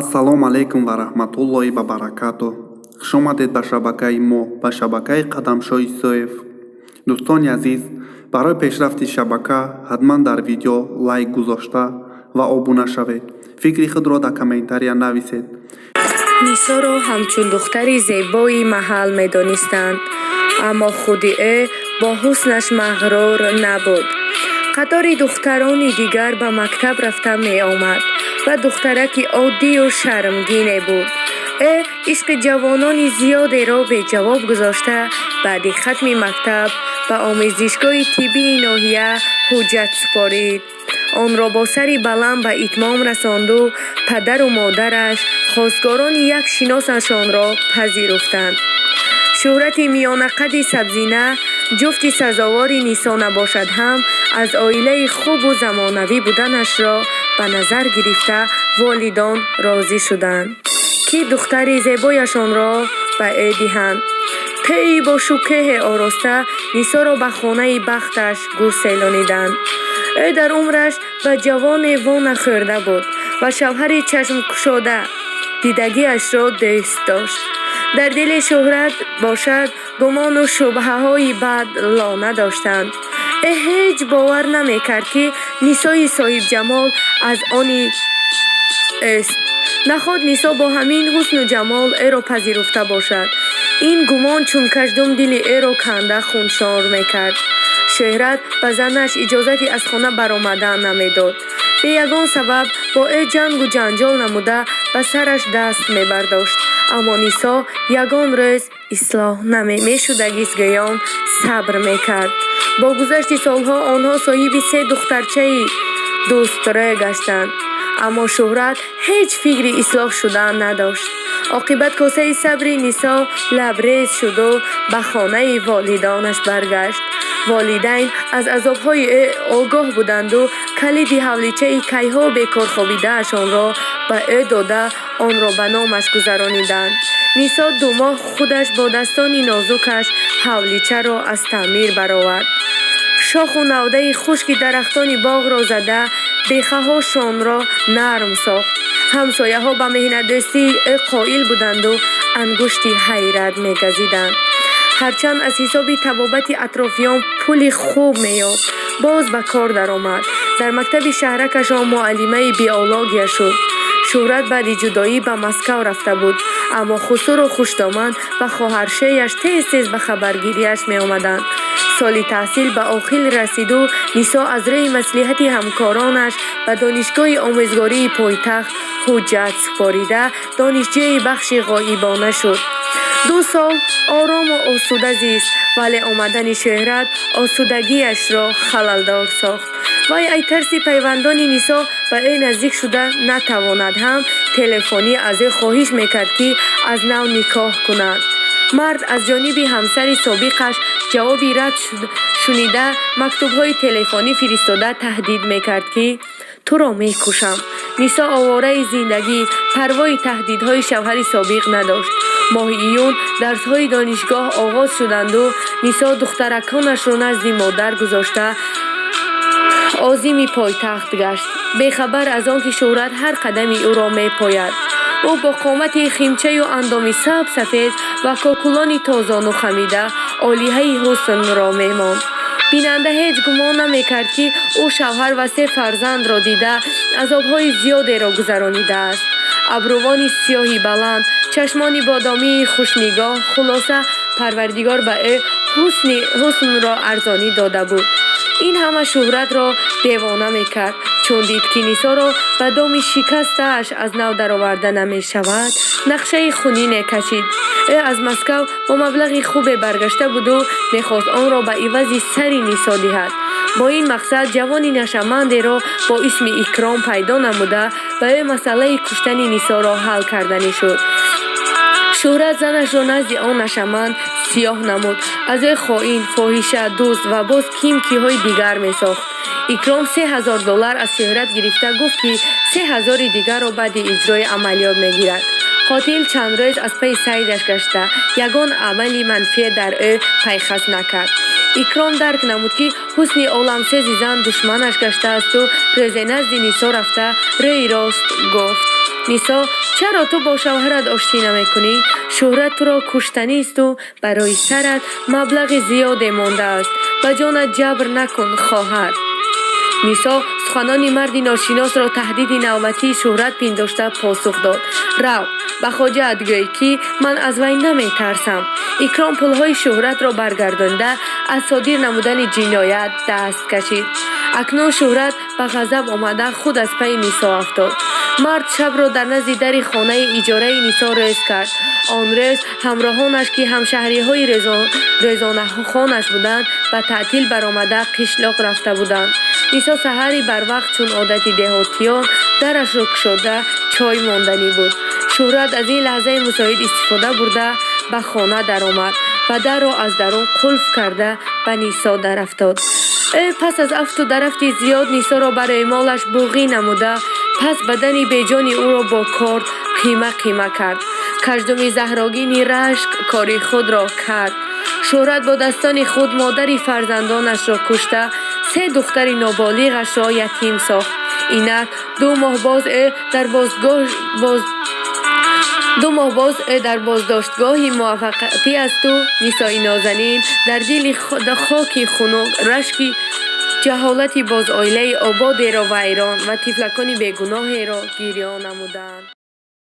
Ассалому алайкум ва раҳматуллоҳи ва баракатуҳ. Хушомадед ба шабакаи мо, ба шабакаи Қадамшоҳ Исоев. Дӯстони азиз, барои пешрафти шабака ҳатман дар видео лайк гузошта ва обуна шавед. Фикри худро дар комментария нависед. Нисоро ҳамчун духтари зебои маҳал медонистанд, аммо худи ӯ бо ҳуснаш мағрур набуд. Қатори духтарони дигар ба мактаб рафта меомад ва духтараки оддию шармгине буд. Ӯ ишқи ҷавонони зиёдеро беҷавоб гузошта, баъди хатми мактаб ба омезишгоҳи тиббии ноҳия ҳуҷҷат супорид. Онро бо сари баланд ба итмом расонду падару модараш хостгорони як шиносашонро пазируфтанд. Шӯҳрати миёнақади сабзина ҷуфти сазовори Нисо набошад ҳам, аз оилаи хубу замонавӣ буданашро ба назар гирифта, волидон розӣ шуданд, ки духтари зебояшонро ба ӯ диҳанд. Тӯйи бошукӯҳе ороста, Нисоро ба хонаи бахташ гуселониданд. Ӯ дар умраш ба ҷавоне во нахӯрда буд ва шавҳари чашмкушода дидагиашро дӯст дошт. Дар дили Шӯҳрат бошад, гумону шубҳаҳои бад лона доштанд. Ӯ ҳеҷ бовар намекард, ки Нисои соҳибҷамол аз они ӯст. Наход Нисо бо ҳамин ҳусну ҷамол ӯро пазируфта бошад? Ин гумон чун каждум дили ӯро канда хуншор мекард. Шӯҳрат ба занаш иҷозати аз хона баромадан намедод. Бе ягон сабаб бо ӯ ҷангу ҷанҷол намуда, ба сараш даст мебардошт. Аммо Нисо ягон рӯз ислоҳ намешудагист гӯён сабр мекард. Бо гузашти солҳо онҳо соҳиби се духтарчаи дӯстрӯ гаштанд. Аммо Шӯҳрат ҳеҷ фикри ислоҳ шудан надошт. Оқибат косаи сабри Нисо лабрез шуду ба хонаи волидонаш баргашт. Волидайн аз азобҳои ӯ огоҳ буданду калиди ҳавличаи кайҳо бекор хобидаашонро ба ӯ дода, онро ба номаш гузарониданд. Нисо 2 моҳ худаш бо дастони нозукаш ҳавличаро аз таъмир баровард. Шоху навдаи хушки дарахтони боғро зада, бехаҳошонро нарм сохт. Ҳамсояҳо ба меҳнатдӯстии ӯ қоил буданду ангушти ҳайрат мегазиданд. Ҳарчанд аз ҳисоби табобати атрофиён пули хуб меёфт, боз ба кор даромад. Дар мактаби шаҳракашон муаллимаи биология шуд. Шӯҳрат баъди ҷудоӣ ба Москав рафта буд, аммо хусуру хушдоман ва хоҳаршӯяш тез-тез ба хабаргириаш меомаданд. Соли таҳсил ба охир расиду Нисо аз рӯи маслиҳати ҳамкоронаш ба донишгоҳи омӯзгории пойтахт ҳуҷҷат супорида, донишҷӯи бахши ғоибона шуд. 2 сол орому осуда зист, вале омадани Шӯҳрат осудагиашро халалдор сохт. Вай аз тарси пайвандони Нисо ба ӯ наздик шуда натавонад ҳам, телефонӣ аз ӯ хоҳиш мекард, ки аз нав никоҳ кунад. Мард аз ҷониби ҳамсари собиқаш ҷавоби рад шунида, мактубҳои телефонӣ фиристода таҳдид мекард, ки туро мекушам. Нисо овораи зиндагӣ парвои таҳдидҳои шавҳари собиқ надошт. Моҳи июн дарсҳои донишгоҳ оғоз шуданду Нисо духтараконашро назди модар гузошта, озими пойтахт гашт, бехабар аз он ки Шӯҳрат ҳар қадами ӯро мепояд. Ӯ бо қомати химчаю андоми саб-сафед ва кокулони тозону хамида олиҳаи ҳуснро мемонд. Бинанда ҳеҷ гумон намекард, ки ӯ шавҳар ва се фарзандро дида, азобҳои зиёдеро гузаронидааст. Абрувони сиёҳи баланд, чашмони бодомии хушнигоҳ, хулоса, Парвардигор ба ӯ ҳуснро арзонӣ дода буд. Ин ҳама Шӯҳратро девона мекард. Чун дид, ки Нисоро ба доми шикастааш аз нав дароварда намешавад, нақшаи хунине кашид. Ӯ аз Москав бо маблағи хубе баргашта буду мехост онро ба ивази сари Нисо диҳад. Бо ин мақсад ҷавони нашъамандеро бо исми Икром пайдо намуда, ба ӯ масъалаи куштани Нисоро ҳал карданӣ шуд. Шӯҳрат занашро назди он нашъаманд сиёҳ намуд, аз ӯ хоин, фоҳиша, дузд ва боз ким киҳои дигар месохт. Икром 3000 доллар аз Шӯҳрат гирифта гуфт, ки 3000-и дигарро баъди иҷрои амалиёт мегирад. Қотил чанд рӯз аз пайи сайдаш гашта, ягон амали манфие дар ӯ пайхас накард. Икром дарк намуд, ки ҳусни оламсӯзи зан душманаш гаштаасту рӯзе назди Нисо рафта, рӯи рост гуфт. Нисо, чаро ту бо шавҳарат оштӣ намекунӣ? Шӯҳрат туро куштанисту барои сарат маблағи зиёде мондааст. Ба ҷонат ҷабр накун, хоҳар. Нисо суханони марди ношиносро таҳдиди навбатии Шӯҳрат пиндошта посух дод: «Рав, ба хоҷаат гӯй, ки ман аз вай наметарсам». Икром пулҳои Шӯҳратро баргардонда, аз содир намудани ҷиноят даст кашид. Акнун Шӯҳрат ба ғазаб омада, худ аз пайи Нисо афтод. Мард шабро дар назди дари хонаи иҷораи Нисо рӯз кард. Он рӯз ҳамроҳонаш, ки ҳамшаҳриҳои рӯзонахонаш буданд, ба таътил баромада қишлоқ рафта буданд. Нисо саҳари барвақт, чун одати деҳотиён, дарашро кушода чой монданӣ буд. Шӯҳрат аз ин лаҳзаи мусоид истифода бурда, ба хона даромад ва дарро аз дарун қулф карда, ба Нисо дарафтод. Ӯ пас аз афту дарафти зиёд Нисоро ба рӯймолаш буғӣ намуда, пас бадани беҷони ӯро бо корд қима қима кард. Каждуми заҳрогини рашк кори худро кард. Шӯҳрат бо дастони худ модари фарзандонашро кушта, се духтари ноболиғашро ятим сохт. Инак 2 моҳ боз ӯ дар боздоштгоҳи муваққатӣ асту Нисои нозанин дар дили хоки хунук рашки ҷаҳолати боз оилаи ободеро вайрон ва тифлакони бегуноҳеро гирён намуданд.